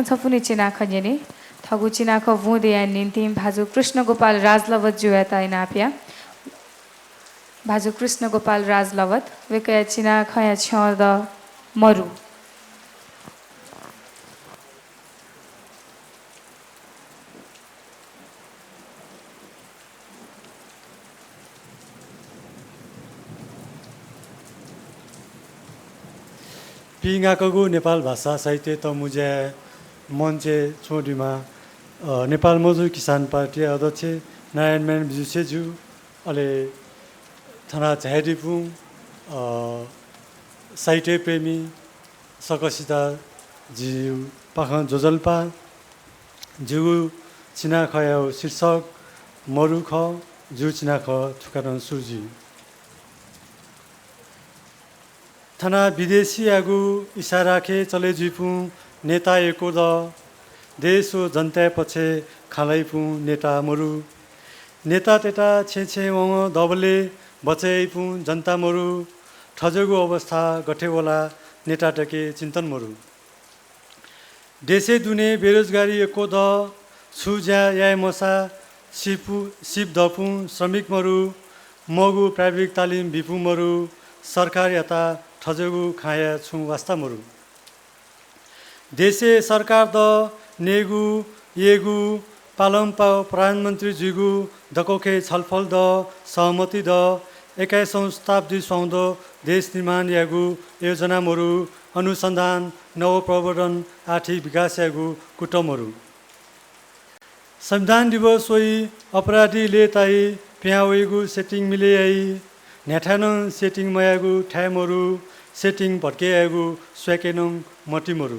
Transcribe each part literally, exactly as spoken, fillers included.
छपुनि चिनाखँ न्यने। थःगु चिनाखँ बुँदेया निंतिं भाजु कृष्ण गोपाल राजलवत जुयात इनाप या। भाजु कृष्ण गोपाल राजलवत, वय्कःया चिनाखँया छ्यं द मरु। पिंगाकःगु नेपाल भाषा साहित्य तःमुँज्याय् मञ्चय् च्वंदीम्ह, अ, नेपाल मजदुर किसान पार्टीया अध्यक्ष नारायण मान बिजुछेँ जु, अले थना झायादीपुं, अ, साहित्य प्रेमी सकसिता जिगु पाखें ज्वजलपा। जिगु चिनाखँया शीर्षक मरु खः। जिगु चिनाखँ थुकथं सुरु जुइ। थना विदेशीयागु इसाराखे चले जुइपुं नेता यक्व द। देश व जनताया पक्षय् खँ ल्हाइपुं नेता मरु। नेता तेता छेँ छेँ वंवं दबलय् बचय् याइपुं जनता मरु। थज्याःगु अवस्था गथे वल नेतातय्के चिन्तन मरु। देशय् दुने बेरोजगारी यक्व द। छु ज्या याये मसा सिपु-, सिप दपुं श्रमिक मरु। मगु प्राविधिक तालिम बीपुं मरु। सरकारयात थज्याःगु खँया छुं वास्ता मरु। देशय् सरकार द, नयेगु, ययेगु, पालंपाः प्रधानमन्त्री जुइगु दक्वखे छलफल द, सहमति द। एक्काइसौं शताब्दी स्वाउँदो देश निर्माण यायेगु योजना मरु। अनुसन्धान, नवप्रवर्धन, आर्थिक विकास यायेगु कुतः मरु। संविधान दिवस वइ, अपराधी लय्ताइ, पिहां वइगु setting मिले याइ। न्ह्याथाय् नं setting मयायेगु थाय् मरु। Setting भत्के यायेगु स्वयाके नं मति मरु।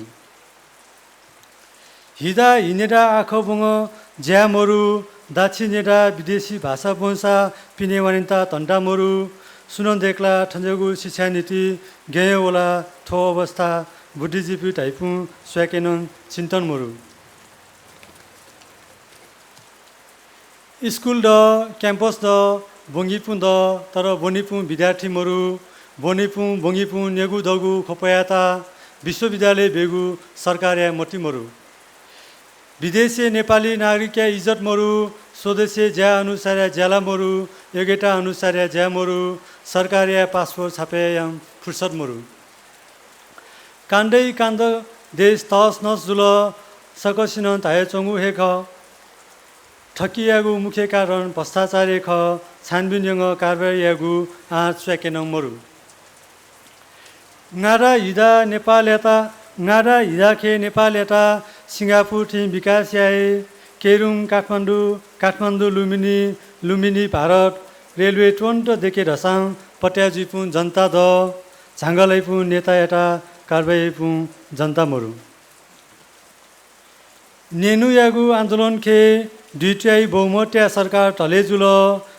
हिदा हिनेदा आखः ब्वंगः ज्या मरु। दाछि नेदा विदेशी भाषा ब्वंसा पिने वानेत धन्दा मरु। सुनं दय्कला थज्याःगु शिक्षा नीति गय् वल। थ्व अवस्था बुद्धिजीवी धाइपुं स्वयाके नं चिन्तन मरु। स्कुल द, campus द, ब्वंगीपुं द, तर ब्वनीपुं विद्यार्थी मरु। ब्वनीपुं, ब्वंगीपुं न्यगू दगू ख्वपयात विश्वविद्यालय ब्यूगु सरकारया मति मरु। विदेशय् नेपाली नागरिकया इज्जत मरु। स्वदेशय् ज्या अनुसारया ज्या ला मरु। योग्यता अनुसारया ज्या मरु। सरकारया passport छापय् यायेगु फुर्सद मरु। काण्डै काण्ड देश तहसनहस जुल। सकसिनं धयाच्वंगु हे खः। थकियागु मुख्य कारण भ्रष्टाचार हे खः। छानबिन यंगः कारबार यायेगु आँट स्वयाके नं मरु। ङादा हिदा नेपालयात, ङादा हिदाखे नेपालयात सिंगापुर थें विकास याये। केरुङ काठमाडौं, काठमाडौं लुम्बिनी, लुम्बिनी भारत, रेलवे त्वन्त दय्के धसां पत्याः जुइपुं जनता द। झांगः लाइपुं नेतायात कारबार याइपुं जनता मरु। न्यनुयागु आन्दोलनखे द्वितीय बहुमतया सरकार ढले जुल।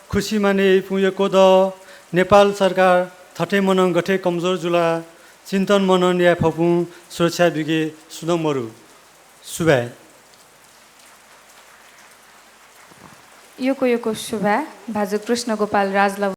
खुसी माने याइपुं यक्व द। नेपाल सरकार थथे मनन गथे कमजोर जुल? चिन्तन मनन याये फुपुं सुरक्षा बीके सुनं मरु। सुभाय्। यक्व यक्व सुभाय् भाजु कृष्ण गोपाल राजलवत।